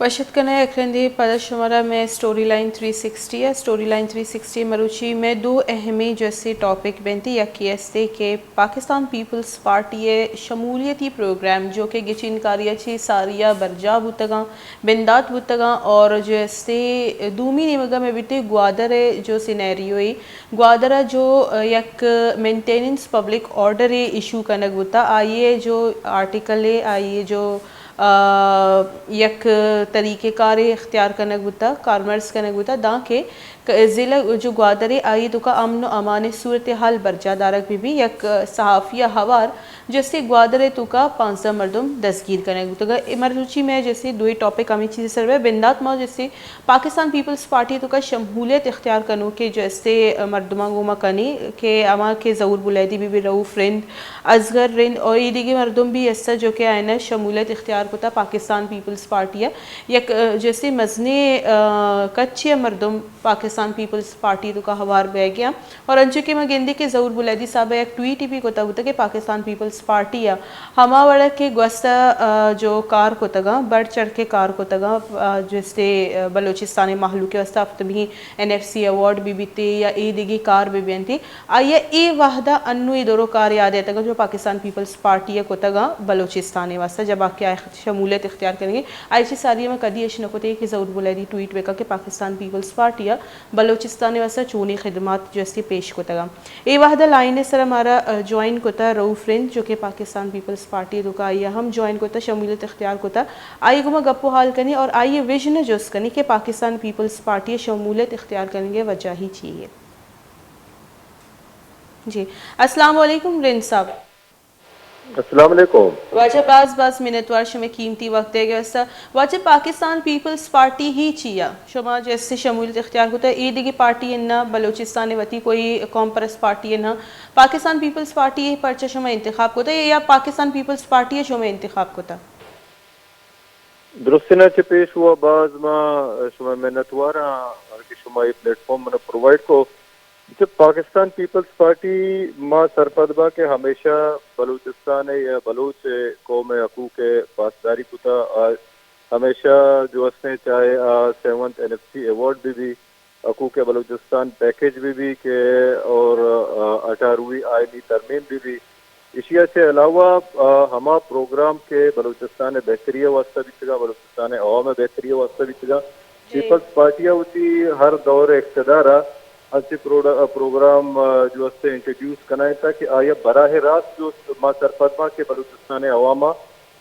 وش اتک کنیں یک رندے پدا شمارا مئے اسٹوری لائن تھری سکسٹی ءَ۔ اسٹوری لائن تھری سکسٹی ءِ مروچی مئے دو اہمیں جو استے ٹاپک بنتی، یکے استے کہ پاکستان پیپلز پارٹی ءِ شمولیتی پروگرام جو کہ گچین کاری ءَ چہ ساری ءَ برجاہ بوتگاں، بندات بوتگاں، اور جو استے دومی نیمگا مئے بیتے گوادر ءِ جو سینیریو ءَ، گوادر ءَ جو یک مینٹیننس پبلک آرڈر ءِ ایشو کنگ بوتا، آئی ءِ جو آرٹیکل ءِ، آئی ءِ جو آ، یک طریقہ کارے اختیار کنگ بوتا، کارمرز کنگ بوتا، داں کہ ک-، ضلع جو گوادر ءَ آئی توکا امن و امان ءِ صورتحال برجاہ دارگ بہ بی۔ یک صحافی ءَ ہوار جستے گوادر ءِ توکا پانزدہ مردم دستگیر کنگ بوتگ۔ اے مروچی مئے جستے دوئیں ٹاپک ہمے چیز سر بہ بندات، ما جستے پاکستان پیپلز پارٹی توکا شمولیت اختیار کنوکیں جو استے مردماں گوما کنی کہ ہما کہ ظہور بلیدی بہ بی، رؤف رند، اصغر رند اور اے دگہ مردم بھی ہستا جو کہ آئینا شمولیت اختیار کتا پاکستان پیپلز پارٹی ءَ۔ یک، آ، جستے مزنیں، آ، کچے مردم پاکستان پیپلز پارٹی توکا ہوار بیگیا۔ اور انچو کہ ما گندی کہ ظہور بلیدی صاحب یک ٹویٹ بھی کتا بوتا کہ پاکستان پیپلز پارٹی ءَ ہما وڑا کہ گوستہ، آ، جو کار کتگاں، بڑھ چڑھ کے کار کتگاں، آ، جستے، آ، بلوچستان مہلوک واسطہ ہفتمی این ایف سی ایوارڈ بہ بیتے یا اے دگہ کار بہ بینتے، آئی ءَ اے وہدا انو اے درو کار یاد ایتگاں جو پاکستان پیپلز پارٹی ءَ کتگاں بلوچستان ءِ واسطہ، جب آ کہ آ شمولیت اختیار کنگے، آئی چہ ساری ءَ ما کدی اش نہ کتے کہ ظہور بلیدی ٹویٹ بکا کہ پاکستان پیپلز پارٹی ءَ بلوچستان ءِ واسطہ چونیں خدمات جو استے پیش کتگاں۔ اے وہدا لائن ءِ سرا مارا، آ، جوائن کتا رؤف رند جو کہ پاکستان پیپلز پارٹی ءِ توکا آئی ءَ ہم جوائن کتا، شمولیت اختیار کتا، آئی گوما گپ و حال کنی اور آئی ءِ وژن ءَ جست کنی کہ پاکستان پیپلز پارٹی ءِ شمولیت اختیار کنگ ءِ وجہ ہی چی ہے۔ جی، السلام علیکم رند صاحب۔ السلام علیکم۔ واجہ باز باز منتوار شمئے قیمتی وقت دیگ ءِ واسطہ۔ واجہ پاکستان پیپلز پارٹی ہی چیا؟ شما جستے شمولیت اختیار کتا، اے دگہ پارٹی انا، بلوچستان وتی کوئی قوم پرست پارٹی انا، پاکستان پیپلز پارٹی پرچہ شما انتخاب کتا یا پاکستان پیپلز پارٹی شما انتخاب کتا؟ درستینا چہ پیش ہوا باز ما شما منتوار آں کہ شما اے پلیٹ فارم منا پرووائیڈ کو۔ چہ پاکستان پیپلز پارٹی ما سرپد با کہ ہمیشہ بلوچستان ء یا بلوچ قوم ء حقوق ء پاسداری کتا، آ ہمیشہ جو ہستیں چاہے آ seventh N F C award بہ بی، حقوق بلوچستان پیکج بہ بی کہ اور، آ، اٹھارہویں آئینی ترمیم بہ بی، ایشی ء چہ علاوہ، آ، ہما پروگرام کہ بلوچستان ء بہتری ء واستہ بیتگاں، بلوچستان ء عوام ء بہتری ء واستہ بیتگاں، جی۔ پیپلز پارٹی ء وتی ہر دور اقتدار ء انچیں پروڈ-، پروگرام، آ، جو است انٹروڈیوس کنائینتا کہ آئی ء براہ راست جو است ما سرپد باں کہ بلوچستان ء عوام ء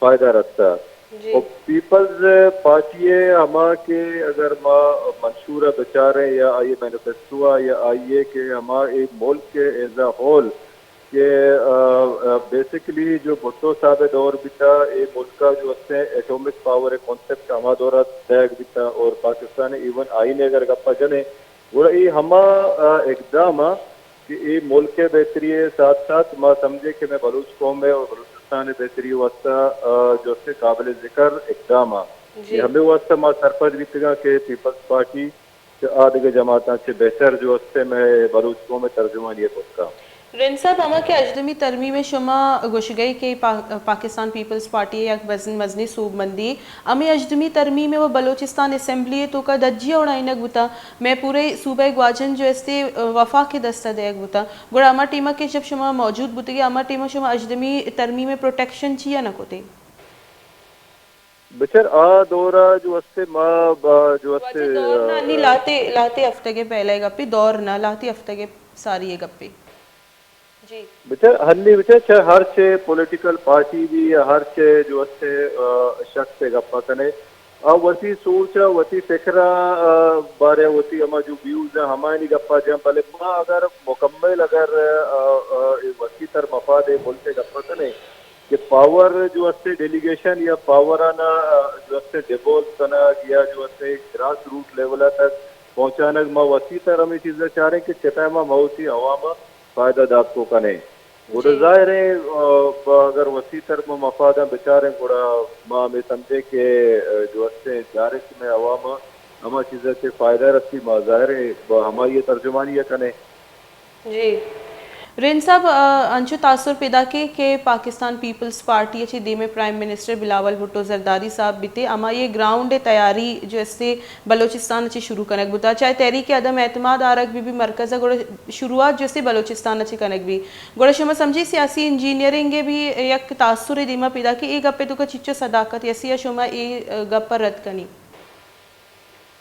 فائدہ رستا۔ جی۔ و پیپلز پارٹی ء ہما کہ اگر ما منشور ء بچاریں یا آئی مینیفیسٹو ء یا آئی ء کہ ہما اے ملک ء ایز اے ہول کہ، آ، آ، بیسیکلی جو بھٹو صاحب ء دور بیتا، اے ملک ء جو استیں ایٹامک پاور ء کانسیپٹ ہما دور ء دیگ بیتا اور پاکستان ء ایون آئین ء اگر گپ ء جنیں، گڑا اے ہما، آ، اقدام ء کہ اے ملک ء بہتری ء ساتھ ساتھ ما سمجھیں کہ مئے بلوچ قوم ء اور بلوچستان ء بہتری ء واستہ، آ، جو استیں قابل ذکر اقدام ء۔ جی۔ اے ہمے واستہ ما سرپد بیتگاں کہ پیپلز پارٹی چہ آ دگہ جماعتاں چہ بہتر جو است مئے بلوچ قوم ء ترجمانی ء کت کنت۔ رند صاحب، ہما کہ ہژدمی ترمیم ء شما گوشگئی کہ پا-، پاکستان پیپلز پارٹی ء یک بزن-، مزنیں سوبمندی، ہمے ہژدمی ترمیم ء و بلوچستان اسمبلی ء توکا درجی ء اڑائینگ بوتا، مئے پورے صوبہ گواجن جو استے وفاق ء دست ء دیگ بوتا، گڑا ہما ٹیم ء کہ جب شما موجود بوتگے، ہما ٹیم ء شما ہژدمی ترمیم ء پروٹیکشن چیا نہ کتے؟ بچار آ دور ء جو استے ما با-، جو استے، واجہ دور نہ، نی آ، لہتے، لہتے ہفتگے پہلے گپے، دور نہ، لہتے ہفتگے ساری گپے۔ جی۔ بچار ہنی بچار چہ ہر چے پولیٹیکل پارٹی بھی یا ہر چے جو استے، آ، شخص ء گپا کنے، آ وتی سوچ ء وتی فکر ء، آ، بارے وتی ہما جو ویوز ء ہمایانی گپا جن، بلے ما اگر مکمل اگر، آ، آ، اے وسیع تر مفاد ء ملک ء گپا کنے، کہ پاور جو استے ڈیلیگیشن یا پاور آنا، آ، جو استے ڈیوالو کنگ یا جو استے گراس روٹ لیول تک پہنچانگ، ما وسیع تر ہمیں چیزا چاریں کہ چہ پیما ما وتی عوام ء فائدہ دات کو کنیں۔ گڑا جی۔ ظاہر ہے، آ، با اگر وسیع تر ما مفاداں بچاریں، گڑا ما ہمیں سمجھیں کہ، آ، جو استے ڈائریکٹ میں عوام ء ہما چیزا چہ فائدہ رسی، ما ظاہر ہے با ہمائی ترجمانی ء کنیں۔ جی۔ رند صاحب، آ، انچو تاثر پیداک ایں کہ پاکستان پیپلز پارٹی ءَ چہ دیم ءَ پرائم منسٹر بلاول بھٹو زرداری صاحب بیتے، ہما یہ گراؤنڈ ءِ تیاری جو استے بلوچستان ءَ چہ شروع کنگ بوتا، چاہے تحریک عدم اعتماد آرگ بی بی مرکز ءَ، گڑا شروعات جو استے بلوچستان ءَ چہ کنگ بی۔ گڑا شما سمجھی سیاسی انجینئرنگ ءِ بھی یک تاثر دیما پیداک ایں، اے گپ ءِ توکا چچو صداقت یسی یا شما اے گپ ءَ رد کنی؟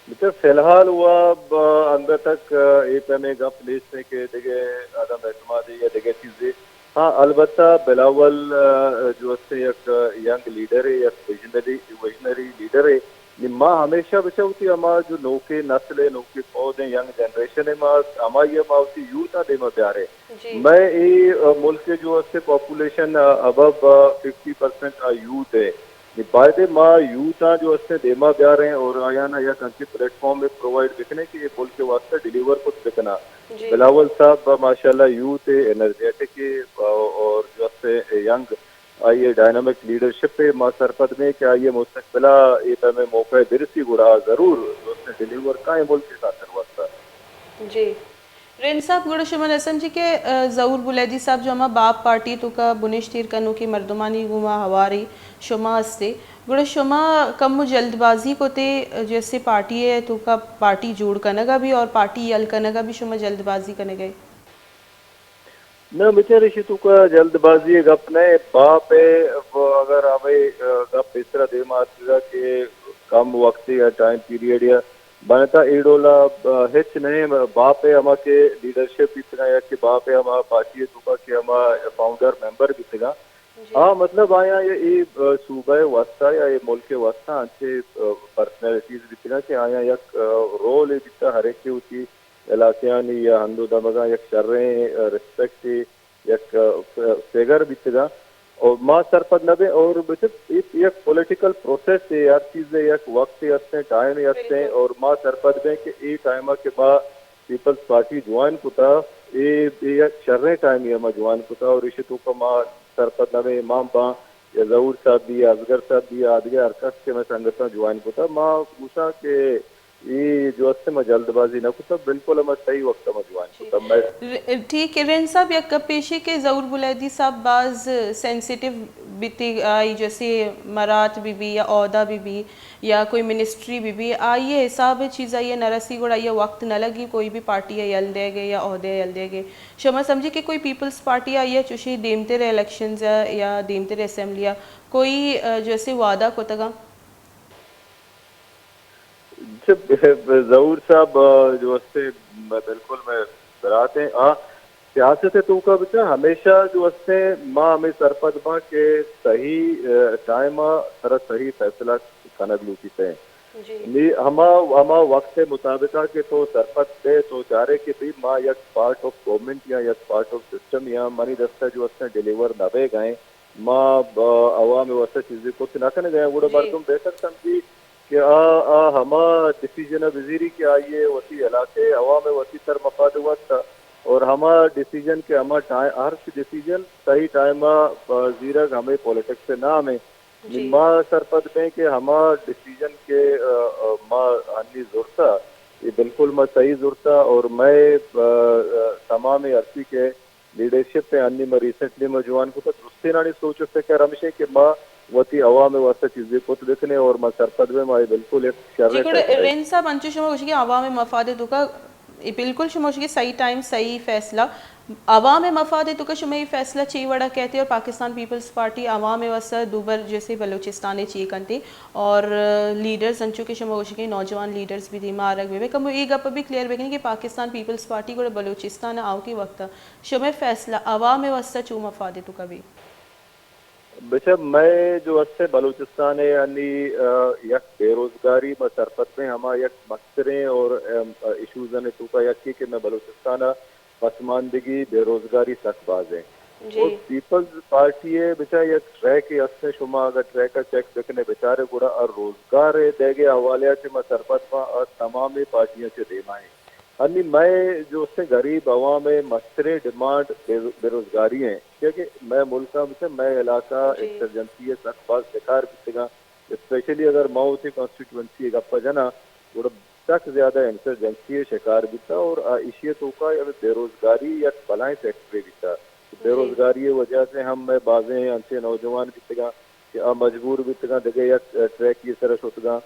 بچار، فی الحال و ب-، انگت تک اے پیمیں گپ نیست ایں کہ دگہ عدم اعتماد یا دگہ چیزے۔ ہاں، البتہ بلاول، آ، جو استے یک ینگ لیڈر ایں، یک ویژنری، ویژنری لیڈر ایں۔ نی ما ہمیشہ بچار وتی ہما جو نوکیں نسل ایں، نوکیں پود ایں، ینگ جنریشن ایں، ما ہمائی ءَ ما وتی یوتھاں دیما بیاریں۔ جی۔ مئے اے، آ، ملک ءِ جو استے پاپولیشن، آ، ابو، آ، ففٹی پرسنٹ آ یوتھ ایں۔ نی باید ایں ما یوتھاں جو استے دیما بیاریں اور آیانا یک انچیں پلیٹ فارم پرووائیڈ بکنیں کہ اے ملک ءِ واسطہ ڈیلیور کت بکناں۔ جی۔ بلاول صاحب ماشاءاللہ یوتھ ایں، انرجیٹک ایں، آ، اور جو استے ینگ، آئی ءِ ڈائنامک لیڈرشپ ایں، ما سرپد بیں کہ آئی ءِ مستقبل ءَ اے پیمیں موقع برسی گڑا ضرور جو استے ڈیلیور کائیں ملک ءِ خاطر واسطہ۔ جی۔ رند صاحب، گڑا شما نہ سمجھی کہ، آ، ظہور بلیدی صاحب جو ہما باپ پارٹی توکا بنشت ایر کنوکیں مردمانی گوما ہوارے شما استے، گڑا شما کمو جلد بازی کتے، آ، جیسے پارٹی ءِ توکا پارٹی جوڑ کنگا بھی اور پارٹی یل کنگا بھی شما جلد بازی کنگے؟ نہ، بچار، ایشی توکا جلد بازی ءِ گپ نہ ایں۔ باپ ءِ اگر ہمے، آ، گپ اس طرح دیما اتکگا کہ کم وقت یا ٹائم پیریڈ یا بنتا اے ڈول ءَ، آ، ہچ نہ ایں۔ باپ ءِ ہما کہ لیڈرشپ بیتگاں یا کہ باپ ءِ ہما پارٹی ءِ توکا کہ ہما فاؤنڈر ممبر بیتگاں، جی۔ آ مطلب آیاں اے، اے، آ، صوبہ ءِ واسطہ یا اے ملک ءِ واسطہ انچیں، آ، پرسنالٹیز بیتگاں کہ آیاں یک، آ، رولے بیتا، ہر یکے وتی علاقہانی یا ہند و دمگاں یک شریں، آ، ریسپیکٹے، یک، آ، ف-، فگر بیتگاں۔ اور ما سرپد نہ بیں اور بچت اے یک پولیٹیکل پروسیس ایں، ہر چیز ءِ یک وقت ہستیں، ٹائم ہستیں، بالکل۔ اور ما سرپد بیں کہ اے ٹائم ءَ کہ ما پیپلز پارٹی جوائن کتا، اے، اے یک شریں ٹائمے ءَ ما جوائن کتا اور ایشی توکا ما سرپد نہ بیں، امام باں یا ظہور صاحب بھی یا اصغر صاحب بھی یا آدگہ ہر کس کہ مئے سنگتاں جوائن کتا، ما گوشاں کہ اے جو است ما جلد بازی نہ کتا، بالکل ہما صحیح وقت ءَ ما جوائن جی۔ کتا۔ مئے ر-، ٹھیک ہے، رند صاحب، یک گپ ایشی کہ ظہور بلیدی صاحب باز سینسیٹیو بیتی، آئی جیسے مرات بی بی یا عہدہ بی بی یا کوئی منسٹری بی بی، آئی ءِ حساب ءَ چیز آئی ءَ نہ رسی، گڑا آئی ءَ وقت نہ لگی کوئی بھی پارٹی ءَ یل دیگ ءَ یا عہدے ءَ یل دیگ ءَ۔ شما سمجھی کہ کوئی پیپلز پارٹی آئی ءَ چوشیں دیمتر الیکشنز ءَ یا دیمتر اسمبلی ءَ کوئی، آ، جیسے وعدہ کتگاں؟ چہ ظہور صاحب، آ، جو استے، م-، بالکل مئے برات ایں۔ آ، سیاست ءِ توکا بچار ہمیشہ جو استے ما ہمے سرپد باں کہ صحیح، آ، ٹائم ءَ سرا صحیح فیصلہ کنگ لوٹیت ایں۔ جی۔ نی ہما، ہما وقت ءِ مطابق ءَ کہ تو سرپد بئے، تو چارے کہ بھئی ما یک پارٹ آف گورنمنٹ یا یک پارٹ آف سسٹم یا منی دست ءَ جو استے ڈیلیور نہ بیگ ءَ ایں، ما ب-، عوام ءِ واسطہ چیزے کت نہ کنگ ءَ ایں، گڑا جی۔ مردم بہتر سمجھی کہ آ، آ ہما ڈیسیژن ءَ بزیری کہ آئی ءِ وتی علاقہ ءِ عوام ءِ وتی سر مفاد واسطہ اور ہما ڈیسیژن کہ ہما ٹائم، ہر ڈیسیژن صحیح ٹائم ءَ، آ، زیرگ ہمے پولیٹکس ءِ نام ایں۔ جی۔ ما سرپد بیں کہ ہما ڈیسیژن کہ، آ، آ، ما انی زرتا، اے بالکل ما صحیح زرتا اور مئے، آ، آ، تمام ہرچی کہ لیڈرشپ ءَ انی ما ریسنٹلی ما جوائن کتا، درستینانی سوچ و فکر ہمیش ایں کہ ما وتی عوام ءِ واسطہ چیزے کت بکنیں اور ما سرپد بیں، ما اے بالکل یک شریں جی، گڑا فیصلہ ایں۔ رند صاحب، انچو شما گوشی کہ عوام ءِ مفاد ءِ توکا، اے بالکل شما گوشی کہ صحیح ٹائم، صحیح فیصلہ۔ عوام ءِ مفاد ءِ توکا شما اے فیصلہ چی وڑا کہتے اور پاکستان پیپلز پارٹی عوام ءِ واسطہ دوبر جیسے بلوچستان ءَ چی کنتے اور لیڈرز انچو کہ شما گوشی کہ نوجوان لیڈرز بھی دیما آرگ بہ بے، کمو اے گپ بھی کلیئر بکنی کہ پاکستان پیپلز پارٹی گڑا بلوچستان ءَ آؤکیں وقت ءَ شمئے فیصلہ عوام ءِ واسطہ چو مفاد ءِ توکا بی؟ بچار، مئے جو است بلوچستان ءَ یعنی، آ، یک بے روزگاری ما سرپد بیں، ہما یک مستریں اور، ام، ایشوز ءِ توکا یکے کہ مئے بلوچستان ءَ پسماندگی، بے روزگاری سک باز ایں۔ جی۔ اور پیپلز پارٹی ءِ بچار یک ٹریک ءَ است، شما اگر ٹریک ءَ چیک بکنے بچارے گڑا آ روزگار ءِ دیگ ءِ حوالے ءَ چہ ما سرپد باں، آ تمامیں پارٹیاں چہ دیما ایں۔ انی مئے جو است غریب عوام ءِ مستریں ڈیمانڈ بے، بے روزگاری ایں، کیونکہ مئے ملک ءَ بچار مئے علاقہ جی۔ انسرجنسی ءِ سک باز شکار بیتگاں، اسپیشلی اگر ما وتی کانسٹیٹوئنسی ءِ گپ ءَ جناں، گڑا سک زیادہ انسرجنسی ءِ شکار بیتا اور آ ایشی ءِ توکا یک بے روزگاری یک بلائیں فیکٹرے بیتا۔ بے روزگاری ءِ وجہ سے ہم مئے بازیں انچیں نوجوان بیتگاں کہ آ مجبور بیتگاں دگہ یک ٹریک ءِ سر ءَ شتگاں۔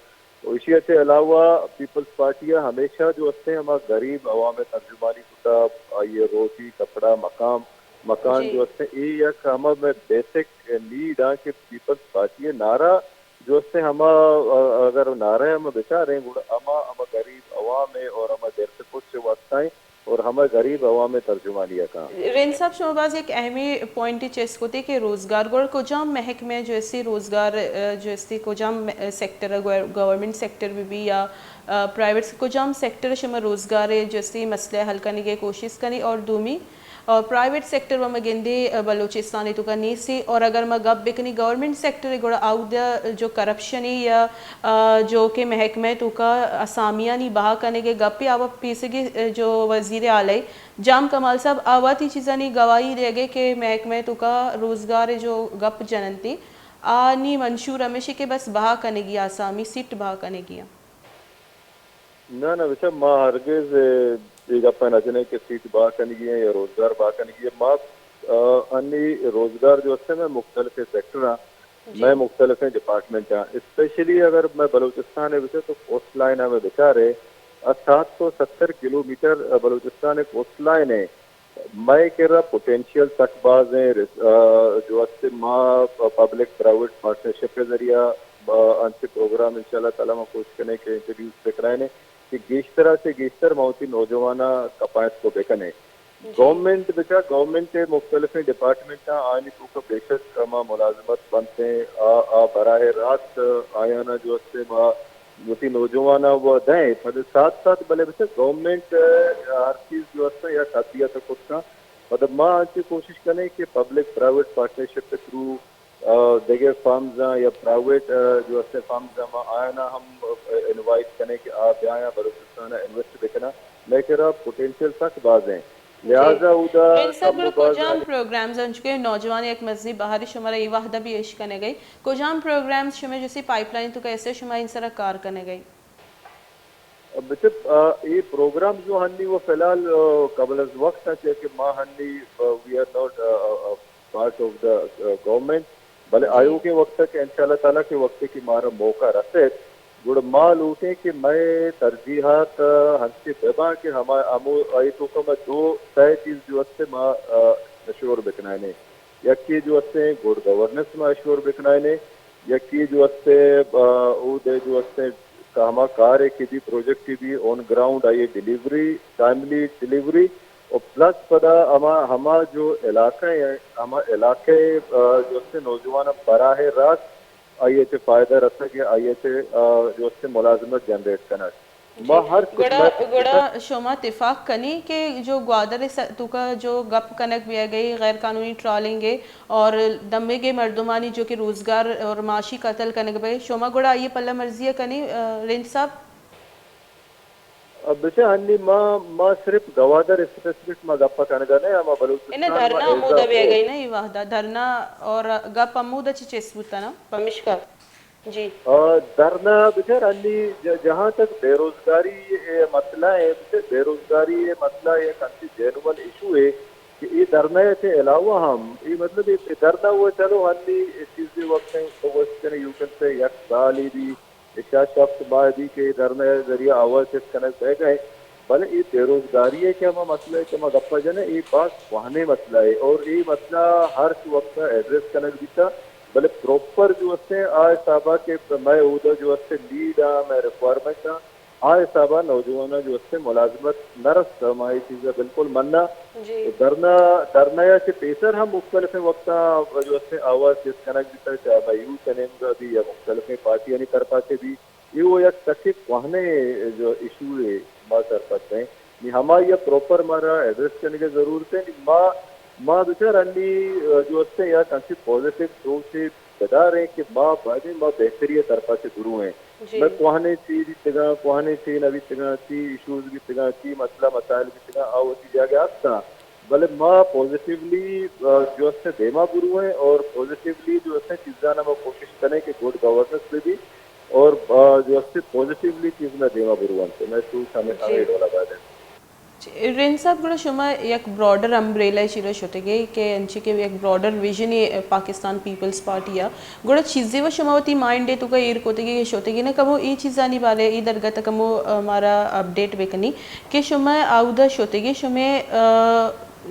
و ایشی ءَ چہ علاوہ پیپلز پارٹی ءَ ہمیشہ جو استیں ہما غریب عوام ءِ ترجمانی کتا، آئی ءِ روٹی، کپڑا، مقام، مکان جو استیں، اے یک ہما مئے بیسک نیڈ آں کہ پیپلز پارٹی ءِ نعرہ جو استیں ہما، ا-، اگر نعرہ ءَ ہم بچاریں گڑا ہما، ہما غریب عوام ءِ اور ہما درس پوچ ءِ واسطہ ایں اور ہما غریب عوام ءِ ترجمانی ءَ کاں۔ رند صاحب، شما باز یک اہمیں پوائنٹے چست کتے کہ روزگار، گڑا کجام محکمہ جو استی روزگار، ا، جو استی کجام، ا، سیکٹر، گور-، گورنمنٹ سیکٹر بہ بی یا، ا، پرائیویٹ، کجام سیکٹر شما روزگار جو استی مسئلہ حل کنگے کوشش کنی؟ اور دومی، اور پرائیویٹ سیکٹر و ما گندے، ا، بلوچستان توکا نیستی، اور اگر ما گپ بکنی گورنمنٹ سیکٹر گڑا آودا جو کرپشنی یا، ا، جو کہ محکمہ توکا اسامیانی بہا کنگے گپی آوا پیسگی، ا، جو وزیر اعلی جام کمال صاحب آ وتی چیزانی گواہی دیگے کہ محکمہ توکا روزگار جو گپ جننتی آ نی منشور ہمیشی کہ بس بہا کنگی آسامی سیٹ بہا کنگی۔ نہ، نہ، بچار، ما ہرگز، اے، اے گپ ءَ نہ جنیں کہ سیٹ بہا کنگی ایں یا روزگار بہا کنگی ایں۔ ما، آ، انی روزگار جو استیں مئے مختلف سیکٹر آں، مئے مختلف ڈپارٹمنٹ آں۔ اسپیشلی اگر مئے بلوچستان ءَ بچار تو کوسٹ لائن ءَ مئے بچارے، آ، سات سو ستر کلومیٹر، آ، بلوچستان ءِ کوسٹ لائن ایں۔ مئے کرا پوٹینشل سک باز ایں، رس-، آ، جو است ما پ-، پبلک پرائیویٹ پارٹنرشپ ءِ ذریعہ، آ، انچیں پروگرام انشاءاللہ تعالی ما کوشش کنیں کہ انٹروڈیوس بکنائینیں کہ گیشتر ءَ چہ گیشتر ما وتی نوجواناں کپائت کو بکنیں۔ گورنمنٹ بچار، گورنمنٹ ءِ مختلفیں ڈپارٹمنٹاں آیانی توکا بے شک ما ملازمت بنتیں، آ، آ براہ راست آیانا جو است ما وتی نوجواناں و دئیں، پد ساتھ ساتھ بلے بچار گورنمنٹ، آ، ہر چیز جو است یک حدیہ تک کت کن۔ پد ما انچیں کوشش کنیں کہ پبلک پرائیویٹ پارٹنرشپ ءِ تھرو، آ، دگہ فرمز آں یا پرائیویٹ، آ، جو است فرمز آں ما آیانا ہم، آ، انوائٹ کنیں کہ آ بیایاں بلوچستان ءَ انویسٹ بکناں۔ مئے کرا پوٹینشل سک باز ایں۔ لہذا اودا رند صاحب، کم و گڑا باز کجام پروگرامز انچو کہ نوجوان یک مزنی بہرے شمارا اے وہدا بھی اش کنگئی؟ کجام پروگرامز شمئے جسی پائپ لائن توکا ایسے شما ان سرا کار کنگئی؟ بچار، آ، اے پروگرام جو ہنی و فی الحال، آ، قبل از وقت ایں، چیا کہ ما ہنی، آ، we are not, uh, uh, uh, part of the, uh, government، بلے آیوکیں وقت کہ انشاءاللہ تعالی کہ وقت کہ مارا موقع رسیت، گڑا ما لوٹیں کہ مئے ترجیحات، آ، ہنچے بباں کہ ہما، ہمو، آئی توکا ما دو سئے چیز جو است ما، آ، اشور بکنائینیں۔ یکے جو استیں گڈ گورننس ما اشور بکنائینیں، یکے جو استیں، آ، اود ءَ جو استیں کہ ہما کار ءَ کہ بی پروجیکٹ ءَ بی آن گراؤنڈ آئی ءِ ڈیلیوری، ٹائملی ڈیلیوری، اور پلس پدا ہما، ہما جو علاقہ ایں، ہما علاقہ ءِ، آ، جو استیں نوجوان براہ راست آئی ءَ چہ فائدہ رسگ ءُ آئی ءَ چہ، آ، جو استیں ملازمت جنریٹ کنگ۔ ما ہر گڑا، گڑا شما تفاق کنی کہ جو گوادر س-، توکا جو گپ کنگ بیگ ءَ غیر قانونی ٹرالنگ ءِ اور دمگ ءِ مردمانی جو کہ روزگار اور معاشی قتل کنگ بئے، شما گڑا آئی ءِ پلہ مرزی ءَ کنی، آ، رند صاحب؟ آ، بچار ہنی ما، ما صرف گوادر اسپیسیفک ما گپ کنگ ءَ نہ، ما بلوچستان اناں، دھرنا ہمودا بیگ ءَ نہ اے وہدا، دھرنا اور گپ ہمودا چہ چست بوتا نا، پمشکا۔ جی۔ آ، دھرنا بچار ہنی ج-، جہاں تک بے روزگاری ءِ مسئلہ ایں، بچار بے روزگاری ءِ مسئلہ یک انچیں جینوئن ایشو ایں کہ اے دھرنا ءَ چہ علاوہ ہم، اے مطلب اے دھرنا وہ چلو ہنی اے چیزے وقت ایں، تو وقت کنے یو کین سے یک سالے بی، اے شش ہفت ماہ بی کہ اے دھرنا ءِ ذریعہ آواز چست کنگ بئیگ ءَ ایں۔ بلے اے بے روزگاری ءِ کہ ہما مسئلہ ءِ کہ ما گپ ءَ جنیں، اے باز کوہنیں مسئلہ ایں اور اے مسئلہ ہرچ وقت ءَ ایڈریس کنگ بیتا، بلے پراپر جو استیں آ حساب ءَ کہ مئے اودا جو استیں نیڈ آں، مئے ریکوائرمنٹ آں، آ حساب ءَ نوجواناں جو استیں ملازمت نہ رستہ، ما اے چیز ءَ بالکل مناں۔ جی۔ دھرنا، دھرنا ءَ چہ پیسر ہم مختلفیں وقتاں جو استیں آواز چست کنگ بیتا، چاہے مئے یوتھ ءِ نیمگ ءَ بی یا مختلفیں پارٹیانی طرف ءَ چہ بی۔ اے وَ یک سکیں کوہنیں جو ایشو اے ما سرپد ایں۔ نی ہمائی ءَ پراپر مارا ایڈریس کنگ ءِ ضرورت ایں۔ نی ما، ما بچار انی، آ، جو استیں یک انچیں پازیٹیو سوچے بداریں کہ ما بایدیں ما بہتری ءِ طرف ءَ چہ درویں۔ جی۔ مئے کوہنیں چی بیتگاں، کوہنیں چی نہ بیتگاں، چی ایشوز بیتگاں، چی مسئلہ مسائل بیتگاں، آ وتی جاگہ ءَ استاں۔ بلے ما پازیٹیولی، آ، جو استیں دیما برویں اور پازیٹیولی جو استیں چیزاں ما کوشش کنیں کہ گڈ گورننس بہ بی۔ اور، آ، جو استے پازیٹیولی چیز نہ دیما برو انت، میں سوچ ہمیں، جی۔ ہمیں ڈولا باید انت۔ جی، رند صاحب، گڑا شما یک براڈر امبریلا چیرا شتگے کہ انچی کہ یک براڈر ویژن پاکستان پیپلز پارٹی ء، گڑا چیزے و شما وتی مائنڈ ء توکا ایر کتگے کہ شتگے نہ، کمو اے چیزانی بارے، اے درگت ء کمو، آ، مارا اپڈیٹ بکنی کہ شما آودا شتگے، شمے، آ،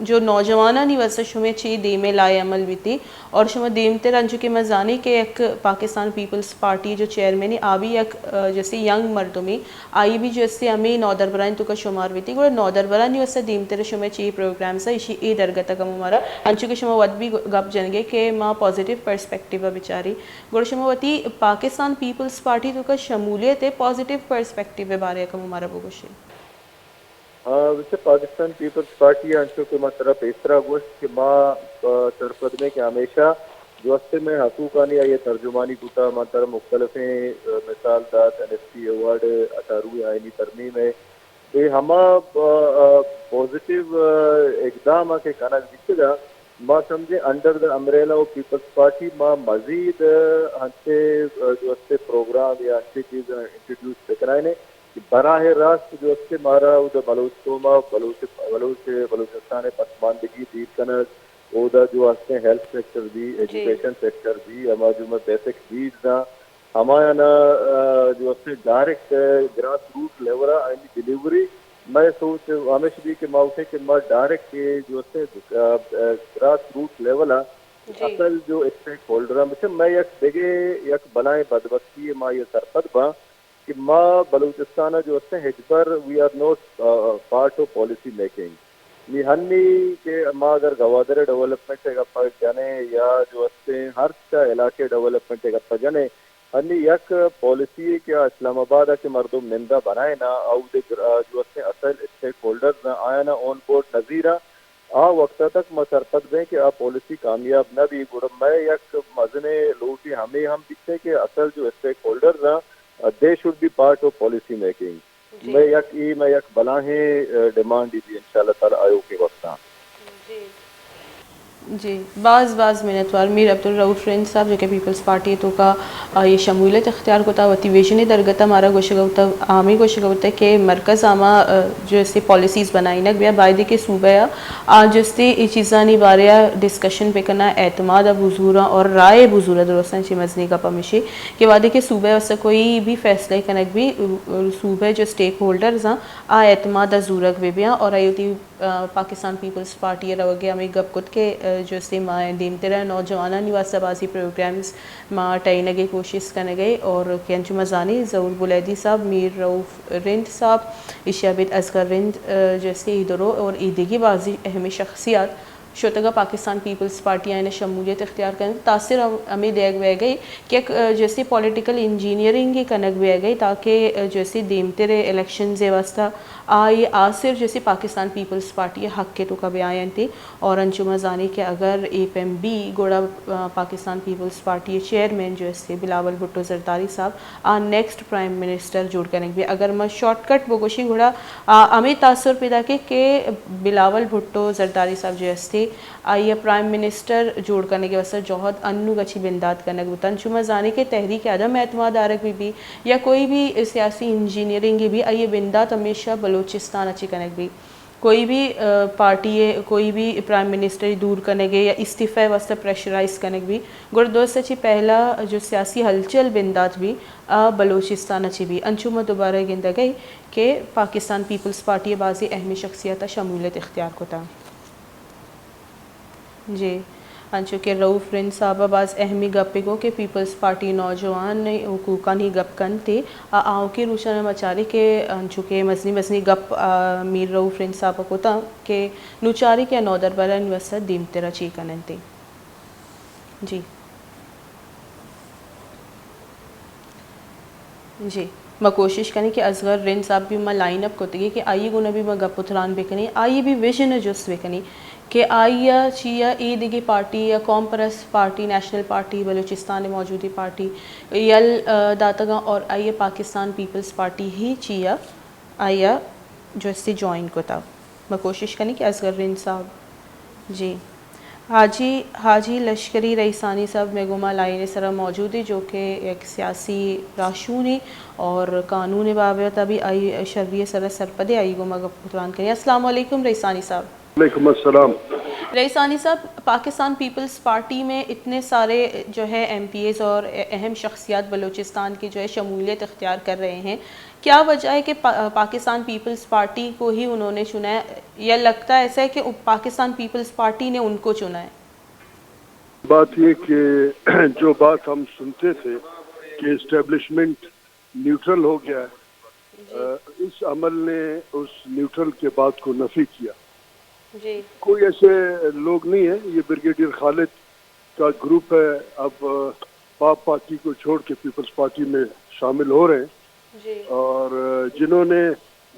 جو نوجوانانی واسطہ شمے چی دیم ء لائے عمل بیتی اور شما دیمتر انچو کہ ما زانی کہ یک پاکستان پیپلز پارٹی جو چیئرمین آ بھی یک، آ، جیسے ینگ مردمی، آئی بھی جو استے ہمے نودربرانی توکا شمار بیتی، گڑا نودربرانی واسطہ دیمتر شمے چی پروگرامز ء، ایشی اے درگت ء کمو مارا، انچو کہ شما وت بھی گپ جنگے کہ ما پازیٹیو پرسپیکٹیو ء بچاری، گڑا شما وتی پاکستان پیپلز پارٹی توکا شمولیت ء پازیٹیو پرسپیکٹیو ء بارے ء کمو مارا بگوشے۔ آ، ویسے پاکستان پیپلز پارٹی ء انچو کہ ما ترا پیسرا گوشت کہ ما، آ، سرپد میں کہ ہمیشہ جو استے میں حقوقانی آئی ء ترجمانی کتا، ما ترا مختلفیں، آ، مثال دات، این ایف سی ایوارڈ، اٹھارہویں آئینی ترمیم ہے، اے ہما، آ، آ، پازیٹیو، آ، اقدام ء کہ کنگ بیتگ ء، ما سمجھیں under the umbrella of Peoples Party ما مزید، آ، انچے، آ، جو استے پروگرام یا انچے چیز انٹروڈیوس بکنائیں کہ براہ راست جو استے مارا اود بلوچ قوم ء، بلوچ، بلوچ، بلوچستان ء پسماندگی دیر کنگ، اودا جو استے ہیلتھ سیکٹر بھی، جی۔ ایجوکیشن سیکٹر بھی، ہما جو میں بیسک نیڈز آں، ہمایانا، آ، جو استے ڈائریکٹ، آ، گراس روٹ لیول ء آئینی ڈیلیوری، میں سوچ ہمیش بھی کہ ما اسے کہ ما ڈائریکٹ یہ جو استے، آ، آ، گراس روٹ لیول ء جی۔ اصل جو اسٹیک ہولڈر ہیں، بچے میں یک دگے یک بلائیں بدبختی ما یہ سرپد باں کہ ما بلوچستان ء جو استے ہچبر we are not, uh, part of policy making. نی ہنی کہ ما اگر گوادر ڈیولپمنٹ ء گپا جنیں یا جو استے ہر چا علاقے ڈیولپمنٹ ء گپا جنیں، ہنی یک پالیسی ء کہ آ اسلام آباد ء کہ مردم نندا بنائینا، اود ء گر-، آ جو استے اصل اسٹیک ہولڈرز آں، آیانا اون بورڈ نزیرا، آ وقت ء تک ما سرپد بیں کہ آ پالیسی کامیاب نہ بی۔ گڑا مئے یک مزنیں لوٹی ہمے ہم بیتے کہ اصل جو اسٹیک ہولڈرز آں، they should be part of policy making۔ جی۔ مئے یک، ای مئے یک بلاہیں، آ، ڈیمانڈ بی انشاءاللہ تعالی آیوکیں وقتاں۔ جی۔ جی، باز باز منتوار میر عبدالرؤف رند صاحب، جو کہ پیپلز پارٹی توکا، آ، یہ شمولیت اختیار کتا، وتی ویژن درگتا مارا گوشگا بوتا، آمی گوشگا بوتا کہ مرکز آما، آ، جو استے پالیسیز بنائینگ بیا، بایدے کہ صوبہ آ، آ جو استے ای چیزانی بارے آ ڈسکشن بکنا، اعتماد آ بزورا اور رائے بزورا۔ درستاں چی مزنی گپ ہمیشی کہ وہدے کہ صوبہ واسطہ کوئی بھی فیصلہ کنگ بی، صوبہ جو اسٹیک ہولڈرز آں، آ اعتماد آ زورگ بہ بیاں اور آئی وتی، آ، پاکستان پیپلز پارٹی ء روگ ء ہمے گپ کت کہ، آ، جو استے ما دیمتر ء نوجوانانی واسطہ بازی پروگرامز ما ٹہینگ ء کوشست کنگ ء اور کہ انچو ما زانی ظہور بلیدی صاحب، میر رؤف رند صاحب، ایشی ء ابید اصغر رند، آ، جو استے ای درو اور ای دگی بازی اہم شخصیات شتگ ء پاکستان پیپلز پارٹی آئین ء شمولیت اختیار کنگ، تاثر ہم-، ہمے دیگ بیگ ء کہ یک، آ، جو استے پولیٹیکل انجینئرنگ کنگ بیگ ء تاکہ، آ، جو استے دیمتر الیکشنز ء واسطہ آئی آسر جو استے پاکستان پیپلز پارٹی ء حق ء توکا بیاینت اور انچو ما زانی کہ اگر اے پیم بی گڑا، آ، پاکستان پیپلز پارٹی ء چیئرمین جو استے بلاول بھٹو زرداری صاحب آ نیکسٹ پرائم منسٹر جوڑ کنگ بی۔ اگر ما شارٹ کٹ بگوشی گڑا، آ، ہمے تاثر پیدا کے کہ بلاول بھٹو زرداری صاحب جو استے آئی ء پرائم منسٹر جوڑ کنگ ء واسطہ جہد انوگ ء چی بندات کنگ بوتن۔ چو ما زانی کہ تحریک عدم اعتماد آرگ بی بی یا کوئی بھی سیاسی انجینئرنگ بی، آئی ء بندات ہمیشہ بلوچستان ء چی کنگ بی۔ کوئی بھی، آ، پارٹی ء کوئی بھی پرائم منسٹر دور کنگ ء یا استعفی ء واسطہ پریشرائز کنگ بی، گڑا درست ء چی پہلا جو سیاسی ہلچل بندات بی، آ بلوچستان ء چی بی۔ انچو ما دوبارہ گندگ ء کہ پاکستان پیپلز پارٹی ء بازی اہمی شخصیت ء شمولیت اختیار کتا۔ جی، انچو کہ رؤف رند صاحب ء باز اہمی گپے گو کہ پیپلز پارٹی نوجوان حقوقانی گپ کنت ء آ آؤکیں روچاں ما چاری کہ انچو کہ مزنی مزنی گپ، آ، میر رؤف رند صاحب ء کتاں کہ نوں چاری کہ آ نودربرانی واسطہ دیمتر ء چی کن انت۔ جی۔ جی، ما کوشش کنیں کہ اصغر رند صاحب بھی ما لائن اپ کتگی کہ آئی گونا بھی ما گپ و تران بکنیں، آئی بھی ویژن ء جست بکنیں کہ آئی ء چی ء اے دگہ پارٹی یا قوم پرست پارٹی، نیشنل پارٹی، بلوچستان ء موجودی پارٹی یل، آ، داتگاں اور آئی ء پاکستان پیپلز پارٹی ہی چی ء آئی ء جو استی جوائن کتا۔ ما کوشش کنیں کہ اصغر رند صاحب، جی، حاجی حاجی لشکری رئیسانی صاحب مئے گوما لائن ءِ سرا موجود ایں، جو کہ یک سیاسی راہشونے اور قانون ءِ بابت ءَ بھی آئی شری ءِ سرا سرپدے، آئی گوما گپ ءُ تران کنیں۔ السلام علیکم رئیسانی صاحب۔ وعلیکم السلام۔ رئیسانی صاحب، پاکستان پیپلز پارٹی میں اتنے سارے جو ہے ایم پی ایز اور اہم شخصیات بلوچستان کی جو ہے شمولیت اختیار کر رہے ہیں، کیا وجہ ہے کہ پا-، پاکستان پیپلز پارٹی کو ہی انہوں نے چنا ہے؟ یا لگتا ایسا ہے کہ پاکستان پیپلز پارٹی نے ان کو چنا ہے؟ بات یہ کہ جو بات ہم سنتے تھے کہ اسٹیبلشمنٹ نیوٹرل ہو گیا ہے، اس عمل نے اس نیوٹرل کے بات کو نفی کیا۔ جی۔ کوئی ایسے لوگ نہیں ہے، یہ بریگیڈیئر خالد کا گروپ ہے۔ اب پاپ پارٹی کو چھوڑ کے پیپلز پارٹی میں شامل ہو رہے ہیں۔ جی۔ اور جنہوں نے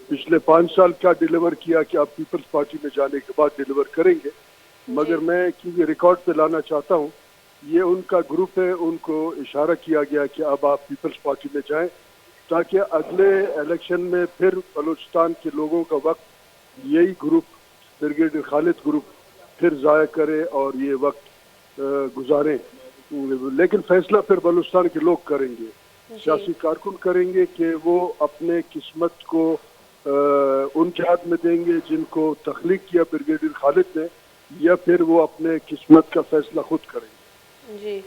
پچھلے پانچ سال کا ڈیلیور کیا کہ آپ پیپلز پارٹی میں جانے کے بعد ڈیلیور کریں گے، جی۔ مگر میں کیونکہ ریکارڈ پہ لانا چاہتا ہوں، یہ ان کا گروپ ہے، ان کو اشارہ کیا گیا کہ اب آپ پیپلز پارٹی میں جائیں، تاکہ اگلے الیکشن میں پھر بلوچستان کے لوگوں کا وقت یہی گروپ، بریگیڈیئر خالد گروپ، پھر ضائع کرے اور یہ وقت، آ، گزاریں۔ لیکن فیصلہ پھر بلوچستان کے لوگ کریں گے، جی۔ سیاسی کارکن کریں گے کہ وہ اپنے قسمت کو، آ، ان کے ہاتھ میں دیں گے جن کو تخلیق کیا بریگیڈیئر خالد نے، یا پھر وہ اپنے قسمت کا فیصلہ خود کریں گے۔ جی۔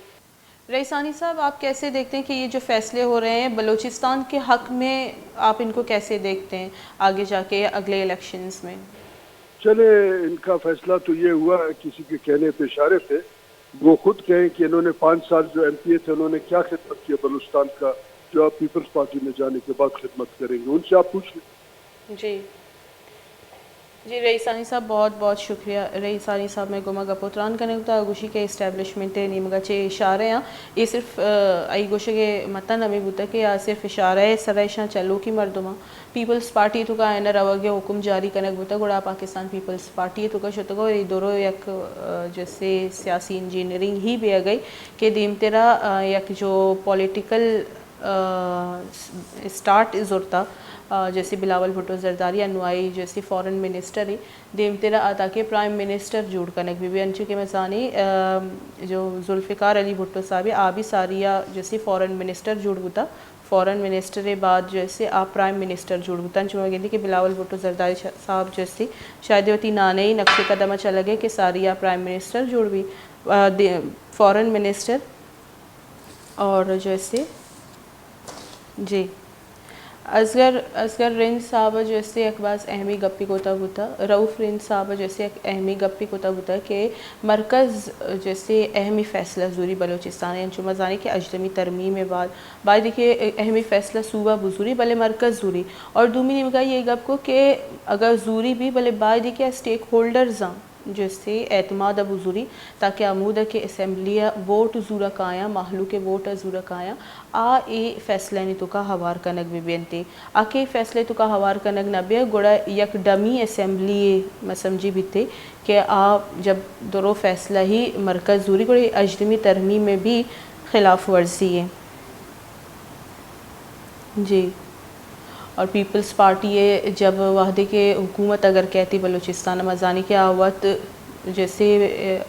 رئیسانی صاحب، آپ کیسے دیکھتے ہیں کہ یہ جو فیصلے ہو رہے ہیں بلوچستان کے حق میں، آپ ان کو کیسے دیکھتے ہیں آگے جا کے اگلے الیکشنز میں؟ چلے، ان کا فیصلہ تو یہ ہوا ہے، کسی کے کہنے پہ اشارے پہ۔ وہ خود کہیں کہ انہوں نے پانچ سال جو ایم پی اے تھے، انہوں نے کیا خدمت کیا بلوچستان کا، جو آپ پیپلز پارٹی میں جانے کے بعد خدمت کریں گے، ان سے آپ پوچھ لیں۔ جی۔ جی، رئیسانی صاحب، بہت بہت شکریہ۔ رئیسانی صاحب مئے گوما گپ ءُ تران کنگ بوتا، گوشی کہ اسٹیبلشمنٹ ءِ نیمگا چہ اشارہ آں، اے صرف، آ، آئی گوشگ ءِ متن ہمے بوتا کہ آ صرف اشارہ ءِ سرا اشاں چلوکی مردماں۔ پیپلز پارٹی توکا آیانا روگ ءِ حکم جاری کنگ بوتا، گڑا پاکستان پیپلز پارٹی ءِ توکا شتگ اور اے درو یک، آ، جیسے سیاسی انجینئرنگ ہی بیگ ءَ کہ دیمترا، آ، یک جو پولیٹیکل، آ، اسٹارٹ زرتا، آ، جیسے بلاول بھٹو زرداری انوائی جیسے فارن منسٹر ءِ دیمترا آ تاکہ پرائم منسٹر جوڑ کنگ بہ بی، انچو کہ ما زانی، آ، جو ذوالفقار علی بھٹو صاحب ءِ آ بھی ساری ءَ جیسے فارن منسٹر جوڑ بوتا۔ فارن منسٹر ءِ بعد جو ہے سے آ پرائم منسٹر جوڑ بوتن۔ چو ما گندی کہ بلاول بھٹو زرداری شا-، صاحب جو ہے سے شاید وتی نانئی نقش قدم ءَ چلگ ءَ کہ ساری آ پرائم منسٹر جوڑ بی، آ، دے-، فارن منسٹر اور جو ہے سے، جی، اصغر، اصغر رند صاحب جو ہے سے یک باز اہمی گپی کوتا بوتا، رؤف رند صاحب جو ہے سے یک اہمی گپی کوتا بوتا کہ مرکز جو ہے سے اہمی فیصلہ زوری بلوچستان ءَ، انچو ما زانی کہ ہژدمی ترمیم ءِ بعد باید کہ اہمی فیصلہ صوبہ بزوری، بلے مرکز زوری۔ اور دومی نیمگا یہ گپ کو کہ اگر زوری بھی، بلے باید کہ اسٹیک ہولڈرز آں جو سے اعتماد ءَ بزوری، تاکہ ہمود ءَ کہ اسمبلی ءَ ووٹ زورا کایاں، مہلوک ءِ ووٹ ءَ زورا کایاں، آ اے فیصلہ نی توکا ہوار کنگ بہ بینتے۔ آ کہ فیصلہ توکا ہوار کنگ نہ بیا، گڑا یک ڈمی اسمبلی ءِ مسمجی بیتے کہ آ جب درو فیصلہ ہی مرکز زوری، گڑا ہژدمی ترمیم ءِ بھی خلاف ورزی ہے۔ جی۔ اور پیپلز پارٹی ءَ جب وہدے کہ حکومت اگر کہتی بلوچستان ءَ، ما زانی کہ آ وت جیسے،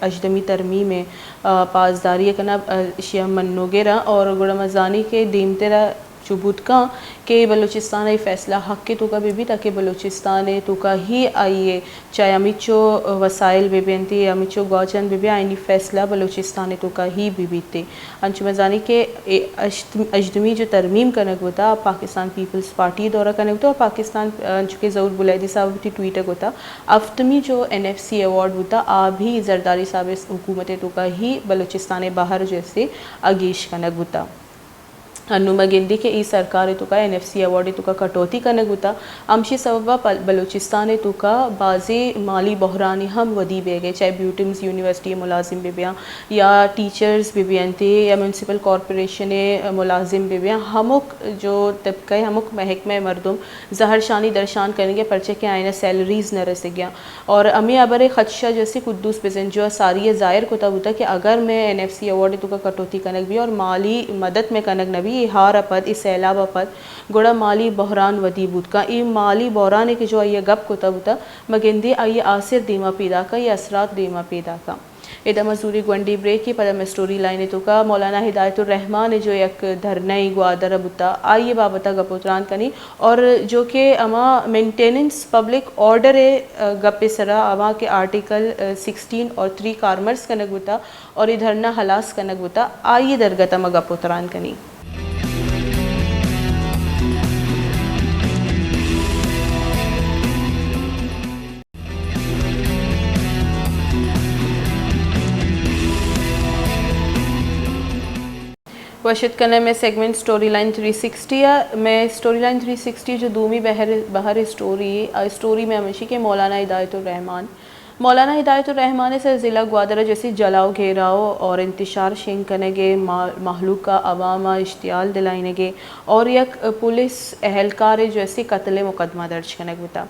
آ، ہژدمی ترمیم ءِ، آ، پاسداری ءَ کنا، آ، اشی ءَ منوگر آں اور گڑا ما زانی کہ دیمترا چو بوت کاں کہ بلوچستان ءِ فیصلہ حق ءِ توکا بہ بیت، تاکہ بلوچستان ءِ توکا ہی آئی ءِ چاہے ہمینچو وسائل بہ بینت، ہمینچو گوچن بہ بی، آئینی فیصلہ بلوچستان ءِ توکا ہی بہ بیت۔ انچو ما زانی کہ اے ہشت-، ہژدمی جو ترمیم کنگ بوتا، پاکستان پیپلز پارٹی ءِ دورہ کنگ بوتا، پاکستان، انچو کہ ظہور بلیدی صاحب وتی ٹویٹ ءَ گوتا، ہفتمی جو این ایف سی ایوارڈ بوتا، آ بھی زرداری صاحب ءِ حکومت ءِ توکا ہی بلوچستان ءِ بہر جو ہے سے آ گیش کنگ بوتا۔ انوں ما گندی کہ ای سرکار ءِ توکا این ایف سی ایوارڈ ءِ توکا کٹوتی کنگ بوتا، ہمشی سبب ءَ پل-، بلوچستان ءِ توکا بازیں مالی بحران ہم ودی بیگ ءَ، چاہے بیوٹیمز یونیورسٹی ءِ ملازم بہ بیاں یا ٹیچرز بہ بینت یا میونسپل کارپوریشن ءِ ملازم بہ بیاں، ہمک جو طبقہ ءِ، ہمک محکمہ ءِ مردم زہرشانی درشان کنگ ءَ، پرچہ کہ آئینا سیلریز نہ رسگ ءَ۔ اور ہمے ہبر ءِ خدشہ جیسے قدوس بزنجو ءَ ساری ءَ ظاہر کتا بوتا کہ اگر مئے این ایف سی ایوارڈ ءِ توکا کٹوتی کنگ بی اور مالی مدد مئے کنگ نہ بی، اے ہار ءَ پد، اے سیلاب ءَ پد، گڑا مالی بحران ودی بوت کن۔ اے مالی بحران ءِ کہ جو آئی ءَ گپ کتا بوتا، ما گندی آئی ءِ آسر دیما پیداک آں، اے اثرات دیما پیداک آں۔ ادا ما زوری گونڈی بریکے، پدا مئے سٹوری لائن ءِ توکا مولانا ہدایت الرحمان ءِ جو یک دھرنہ ءِ گوادر ءَ بوتا، آئی ءِ بابت ءَ گپ ءُ تران کنیں، اور جو کہ ہما مینٹیننس پبلک آرڈر ءِ، آ، گپ ءِ سرا، ہما کہ آرٹیکل، آ، سکسٹین اور تھری کارمرز کنگ بوتا اور اے دھرنہ ہلاس کنگ بوتا، آئی ءِ درگت ءَ ما گپ ءُ تران کنیں۔ وش اتک کنیں مئے segment story line three sixty ءَ۔ مئے سٹوری لائن تھری سکسٹی جو دومی بہر، بہر اسٹوری، آ اسٹوری مئے ہمیشی کہ مولانا ہدایت الرحمان، مولانا ہدایت الرحمان ءِ سر ضلع گوادر ءَ جیسے جلاؤ گھیراؤ اور انتشار شنگ کنگ ءِ ما-، مہلوک ءَ عوام ءَ اشتعال دلائینگ ءِ اور یک پولیس اہلکار ءِ جیسے قتل ءِ مقدمہ درج کنگ بوتا۔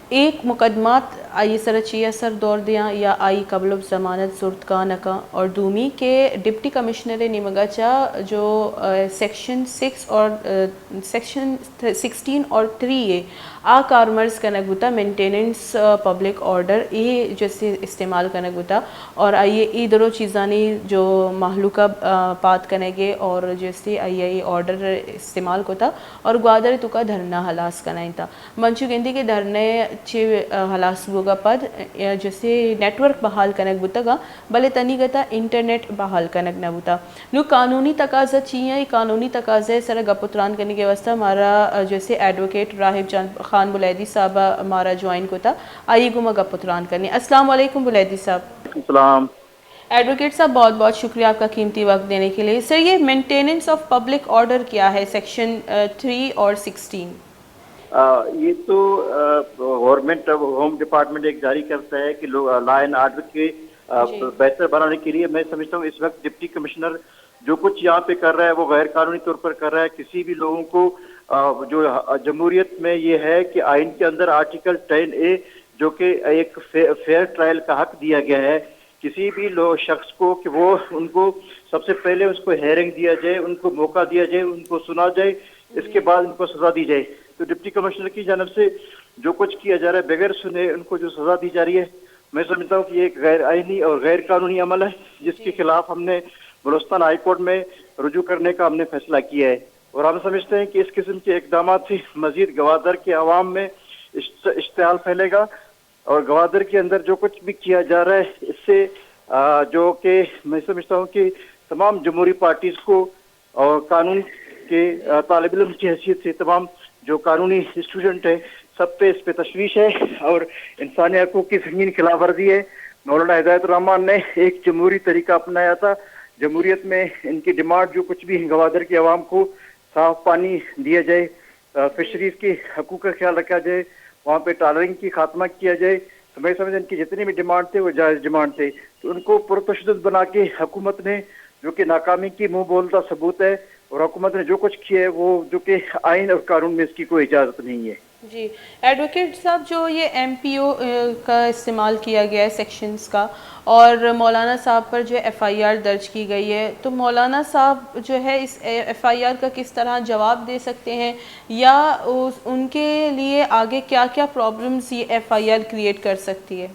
اے مقدمات آئی ءِ سرا چی اثر دور دیاں یا آئی قبل ضمانت زرت کاں نہ کاں؟ اور دومی کہ ڈپٹی کمشنر ءِ نیمگا چا جو، آ، سیکشن سکس اور، آ، سیکشن سکسٹین اور تھری ءِ آ کارمرز کنگ بوتا، مینٹیننس، آ، پبلک آرڈر، اے جیسے استعمال کنگ بوتا اور آئی ءَ اے درو چیزانی جو مہلوک ءَ، آ، پاد کنگ ءِ اور جیسے آئی ءَ اے آرڈر استعمال کتا اور گوادر ءِ توکا دھرنا ہلاس کنائینتا۔ من چو گندی کہ دھرنے چہ، آ، ہلاس بوگا پد، آ، جیسے نیٹ ورک بحال کنگ بوتگا، بلے تنیگتا انٹرنیٹ بحال کنگ نہ بوتا۔ نوں قانونی تقاضا چی ایں؟ اے قانونی تقاضا ءِ سرا گپ ءُ تران کنگ ءِ واستہ مارا، آ، جیسے ایڈووکیٹ راہب جان خان بلیدی صاحب ءَ مارا جوائن کتا، آئی ءَ گوں ما گپ ءُ تران کنیں۔ السلام علیکم بلیدی صاحب۔ السلام۔ ایڈووکیٹ صاحب، بہت بہت شکریہ آپ کا قیمتی وقت دینے کے لیے۔ سر، یہ مینٹیننس آف پبلک آرڈر کیا ہے، سیکشن، آ، تھری اور سکسٹین؟ آ، یہ تو، آ، گورنمنٹ آف ہوم ڈپارٹمنٹ ایک جاری کرتا ہے کہ لو-، آ، لا اینڈ آرڈر کے، آ، جی۔ بہتر بنانے کے لیے میں سمجھتا ہوں اس وقت ڈپٹی کمشنر جو کچھ یہاں پہ کر رہا ہے وہ غیر قانونی طور پر کر رہا ہے۔ کسی بھی لوگوں کو، آ، جو، آ، جمہوریت میں یہ ہے کہ آئین کے اندر آرٹیکل ٹین اے جو کہ ایک فے-، فیئر ٹرائل کا حق دیا گیا ہے، کسی بھی لو-، شخص کو کہ وہ ان کو سب سے پہلے اس کو ہیئرنگ دیا جائے، ان کو موقع دیا جائے، ان کو سنا جائے، اس کے بعد ان کو سزا دی جائے۔ تو ڈپٹی کمشنر کی جانب سے جو کچھ کیا جا رہا ہے بغیر سنے ان کو جو سزا دی جا رہی ہے، میں سمجھتا ہوں کہ یہ ایک غیر آئینی اور غیر قانونی عمل ہے، جس کے خلاف ہم نے بلوچستان ہائی کورٹ میں رجوع کرنے کا ہم نے فیصلہ کیا ہے۔ اور ہم سمجھتے ہیں کہ اس قسم کے اقدامات سے مزید گوادر کے عوام میں اشت-، اشتعال پھیلے گا۔ اور گوادر کے اندر جو کچھ بھی کیا جا رہا ہے، اس سے، آ، جو کہ میں سمجھتا ہوں کہ تمام جمہوری پارٹیز کو اور قانون کے، آ، طالب علم کی حیثیت سے تمام جو قانونی اسٹوڈنٹ ہیں، سب پہ اس پہ تشویش ہے اور انسانی حقوق کی سنگین خلاف ورزی ہے۔ مولانا ہدایت الرحمان نے ایک جمہوری طریقہ اپنایا تھا۔ جمہوریت میں ان کی ڈیمانڈ جو کچھ بھی ہیں، گوادر کے عوام کو صاف پانی دیا جائے، آ، فشریز کے حقوق کا خیال رکھا جائے، وہاں پہ ٹالرنگ کی خاتمہ کیا جائے۔ تو میں سمجھتا ہوں ان کی جتنی بھی ڈیمانڈ تھے، وہ جائز ڈیمانڈ تھے۔ تو ان کو پرتشدد بنا کے حکومت نے، جو کہ ناکامی کی منہ بولتا ثبوت ہے، اور حکومت نے جو کچھ کیا ہے، وہ جو کہ آئین اور قانون میں اس کی کوئی اجازت نہیں ہے۔ جی، ایڈووکیٹ صاحب، جو یہ ایم پی او، آ، کا استعمال کیا گیا ہے سیکشنز کا، اور مولانا صاحب پر جو ایف آئی آر درج کی گئی ہے، تو مولانا صاحب جو ہے اس ایف آئی آر کا کس طرح جواب دے سکتے ہیں، یا اس، ان کے لیے آگے کیا کیا پرابلمز یہ ایف آئی آر کریئیٹ کر سکتی ہے؟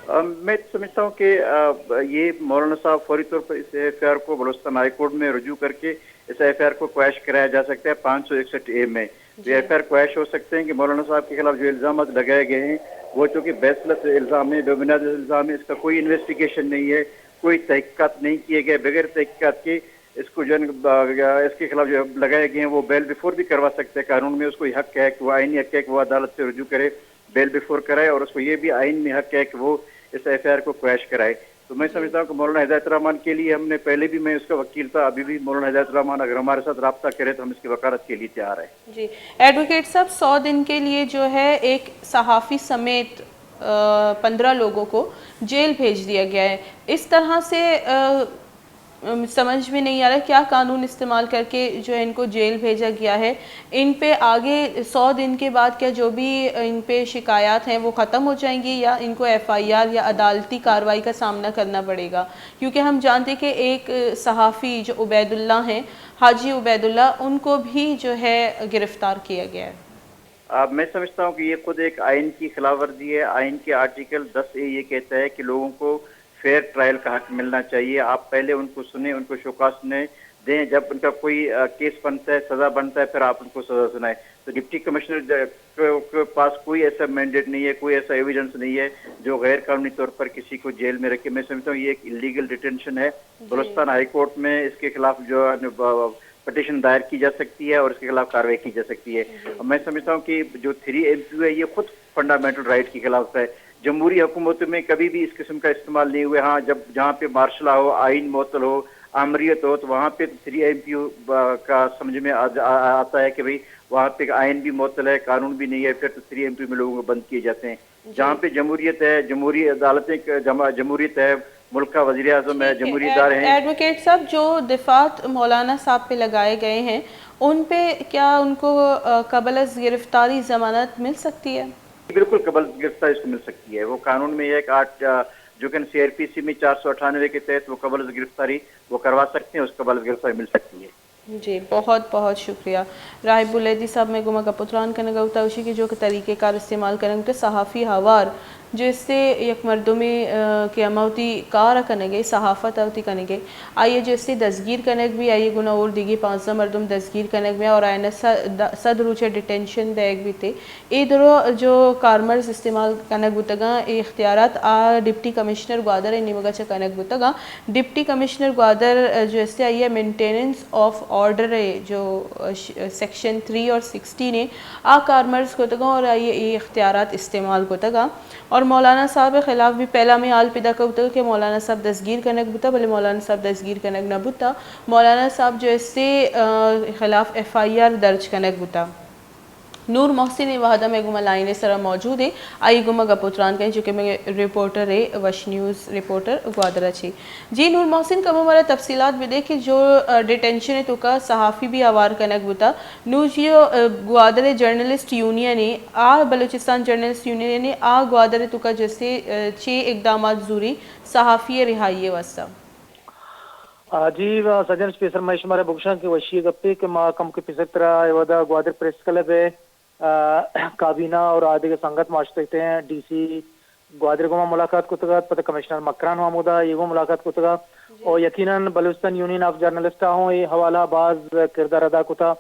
آ، میں سمجھتا ہوں کہ، آ، یہ مولانا صاحب فوری طور پر اس ایف آئی آر کو بلوچستان ہائی کورٹ میں رجوع کر کے اس ایف آئی آر کو کویش کرایا جا سکتا ہے پانچ سو اکسٹھ اے میں۔ جی۔ یہ ایف آئی آر کویش ہو سکتے ہیں کہ مولانا صاحب کے خلاف جو الزامات لگائے گئے ہیں، وہ چونکہ بیس لیس الزام ہیں، بے بنیاد الزام ہیں، اس کا کوئی انویسٹیگیشن نہیں ہے، کوئی تحقیقات نہیں کیے گئے، بغیر تحقیقات کے اس کو جو ہے نا، اس کے خلاف جو لگائے گئے ہیں، وہ بیل بیفور بھی کروا سکتے ہیں۔ قانون میں اس کو یہ حق ہے کہ وہ آئینی حق ہے کہ وہ عدالت سے رجوع کرے، بیل بیفور کرائے، اور اس کو یہ بھی آئین میں حق ہے کہ وہ اس ایف آئی آر کو کویش کرائے۔ تو میں جی۔ سمجھتا ہوں کہ مولانا ہدایت الرحمان کے لیے ہم نے پہلے بھی، میں اس کا وکیل تھا، ابھی بھی مولانا ہدایت الرحمان اگر ہمارے ساتھ رابطہ کرے تو ہم اس کی وکالت کے لیے تیار ہیں۔ جی، ایڈووکیٹ صاحب، سو دن کے لیے جو ہے ایک صحافی سمیت، آ، پندرہ لوگوں کو جیل بھیج دیا گیا ہے۔ اس طرح سے، آ، ام، سمجھ میں نہیں آ رہا کیا قانون استعمال کر کے جو ہے ان کو جیل بھیجا گیا ہے۔ ان پہ آگے سو دن کے بعد کیا جو بھی ان پہ شکایات ہیں وہ ختم ہو جائیں گی یا ان کو ایف آئی آر یا عدالتی کارروائی کا سامنا کرنا پڑے گا؟ کیونکہ ہم جانتے کہ ایک صحافی جو عبید اللہ ہیں، حاجی عبید اللہ، ان کو بھی جو ہے گرفتار کیا گیا ہے۔ آ، میں سمجھتا ہوں کہ یہ خود ایک آئین کی خلاف ورزی ہے۔ آئین کے آرٹیکل دس اے یہ کہتا ہے کہ لوگوں کو فیئر ٹرائل کا حق ملنا چاہیے۔ آپ پہلے ان کو سنیں، ان کو شوکاز سنیں، دیں۔ جب ان کا کوئی، آ، کیس بنتا ہے، سزا بنتا ہے، پھر آپ ان کو سزا سنائیں۔ تو ڈپٹی کمشنر ج-، کے، کے پاس کوئی ایسا مینڈیٹ نہیں ہے، کوئی ایسا ایویڈنس نہیں ہے جو غیر قانونی طور پر کسی کو جیل میں رکھے۔ میں سمجھتا ہوں یہ ایک انلیگل ڈیٹینشن ہے۔ بلوچستان ہائی کورٹ میں اس کے خلاف جو ہے نا، ب-، پٹیشن دائر کی جا سکتی ہے اور اس کے خلاف کاروائی کی جا سکتی ہے۔ میں سمجھتا ہوں کہ جو تھری ایم پی یو ہے، یہ خود فنڈامنٹل رائٹ کے خلاف ہے۔ جمہوری حکومتوں میں کبھی بھی اس قسم کا استعمال نہیں ہوا۔ ہاں، جب جہاں پہ مارشل لا ہو، آئین معطل ہو، آمریت ہو، تو وہاں پہ تھری ایم پی یو کا سمجھ میں آ-، آ-، آتا ہے کہ بھئی، وہاں پہ آئین بھی معطل ہے، قانون بھی نہیں ہے، پھر تو تھری ایم پی یو میں لوگوں کو بند کیے جاتے ہیں۔ جہاں پہ جمہوریت ہے، جمہوری عدالتیں ک-، جمع-، جمہوریت ہے، ملک کا وزیر اعظم ہے، جمہوری ادارے ہیں۔ ایڈووکیٹ صاحب، جو دفعات مولانا صاحب پہ لگائے گئے ہیں، ان پہ کیا ان کو، آ، قبل از گرفتاری ضمانت مل سکتی ہے؟ بالکل، قبل از گرفتاری اس کو مل سکتی ہے۔ وہ قانون میں ایک آرٹ-، آ، جو کہ سی آر پی سی میں چار سو اٹھانوے کے تحت وہ قبل از گرفتاری وہ کروا سکتے ہیں، اس کو قبل از گرفتاری مل سکتی ہے۔ جی، بہت بہت شکریہ۔ راہی بلیدی صاحب مئے گوما گپ و تران کنگا بوتا، اشی کہ جو کہ طریقہ کار استعمال کنگ بوتا، صحافی ہوار جو استے یک مردمے، آ، کہ ہما وتی کار ء کنگ ء، صحافت ء وتی کنگ ء، آئی ء جو استے دزگیر کنگ بی، آئی ء گونا اور دیگی پانزدہ مردم دزگیر کنگ بی اور آیانا س-، د-، صد روچ ء ڈیٹینشن دئیگ بیتے۔ اے درو جو کارمرز استعمال کنگ بوتگاں، اے اختیارات آ ڈپٹی کمشنر گوادر ء نیمگا چہ کنگ بوتگاں۔ ڈپٹی کمشنر گوادر، آ، جو استے آئی ء مینٹیننس آف آرڈر ء جو، آ، ش-، سیکشن تھری اور سکسٹین ء آ کارمرز کتگاں اور آئی ء اے اختیارات استعمال کتگاں۔ اور مولانا صاحب ء خلاف بھی پہلا ہمے حال پیدا کتگ کہ مولانا صاحب دزگیر کنگ بوتا، بلے مولانا صاحب دزگیر کنگ نہ بوتا۔ مولانا صاحب جو استے، آ، خلاف ایف آئی آر درج کنگ بوتا۔ نور محسن اے وہدا مئے گوما لائن ء سرا موجود ہے، آئی گوما گپ و تران کہیں، چونکہ مئے رپورٹر ہے، وش نیوز رپورٹر گوادر چی۔ جی نور محسن، کمو مارا تفصیلات بدے کہ جو، آ، ڈیٹینشن ء توکا صحافی بھی آوار کنگ بوتا، نو جی، آ، گوادر جرنلسٹ یونین ء آ بلوچستان جرنلسٹ یونین ء آ گوادر توکا جسے، آ، چے اقدامات زوری صحافی رہائی واسطہ؟ آ، جی، آ، سجن پیسر میں شمارا بگشاں کہ وشی گپے کہ ما کم کے پیسر ترا اے ودا گوادر پریس کلب ہے، آ، کابینہ اور آدگہ سنگت ماشتے ہیں، ڈی سی گوادر گوما ملاقات کتگات، پتہ کمشنر مکران ہم ہمودا یہ گوما ملاقات کتگا۔ اور یقیناً بلوچستان یونین آف جرنلسٹ ہوں یہ حوالہ باز کردار ادا کتا۔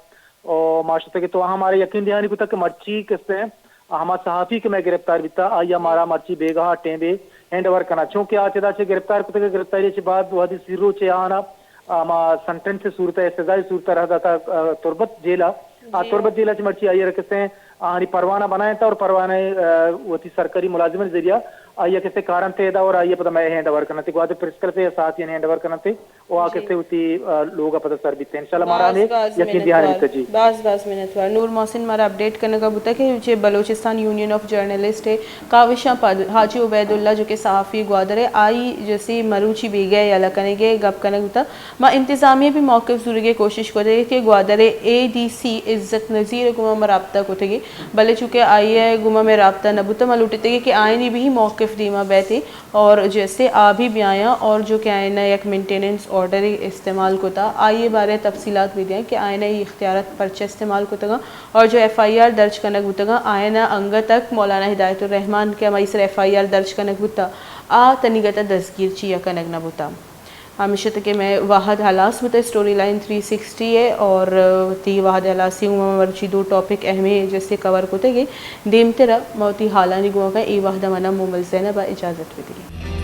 اور ماشتے کہ تو ہمارے یقین دہانی کتا کہ مرچی کسے ہما صحافی کہ میں گرفتار بیتا، آئی ہمارا مرچی بیگاہ ٹیم بے ہینڈ اوور کنا۔ چونکہ آ چدا چہ گرفتار کتگ، گرفتاری چہ بعد وہدی سی روچ آنا ہما سنٹنس صورت ء، سزائی صورت ء رہ داتا، آ، تربت جیل ء۔ آ تربت جیل ء چہ مرچی آئی ء را کسے آہانی پروانہ بنائینتا اور پروانہ، آ، وتی سرکاری ملازمانی ذریعہ آئی ء کسے کارنتے دا اور آئی ء پدا مئے ہینڈ اوور کننتے، گوادر پریس کلب ء صحافیانی ہینڈ اوور کننتے۔ او آ کسے وتی، آ، لوگ ء پدا سر بیت۔ انشاءاللہ مارا ہمیں یقین دہانی بیت۔ جی۔ باز باز منتوار۔ نور محسن مارا اپڈیٹ کنگا بوتا کہ چہ بلوچستان یونین آف جرنلسٹ ء کاوشاں پد حاجی عبید اللہ جو کہ صحافی گوادر ء آئی جسے مروچی بیگہ یلہ کنگ ء گپ کنگ بوتا۔ ما انتظامیہ بھی موقف زورگ ء کوشش کتگ کہ گوادر ء اے ڈی سی عزت نذیر ء گوما ما رابطہ کتگی، بلے چونکہ آئی ء گوما مئے رابطہ نہ بوتا، ما لوٹتگی کہ آئینی بھی موقف دیما بیتے۔ اور جیسے آ بھی بیایاں اور جو کہ آئینہ یک مینٹیننس آرڈر استعمال کتا، آئی بارے تفصیلات بھی دیاں کہ آئینہ یہ اختیارات پرچہ استعمال کتگاں اور جو ایف آئی آر درج کنگ بوتگاں، آئینہ انگت تک مولانا ہدایت الرحمان کہ ہمائی سر ایف آئی آر درج کنگ بوتا، آ تنیگتا دستگیر چیا کنگ نہ بوتا۔ ہمیشہ تک کہ میں واحد ہلاس بوتا اسٹوری لائن تھری سکسٹی ہے اور تی واحد ہلاسی ہوں مرچی دو ٹاپک اہمیں جیسے کور کتے گے۔ دیمترا موتی حالانی گوکا اے وحدہ منا مومل زینب اجازت بدی۔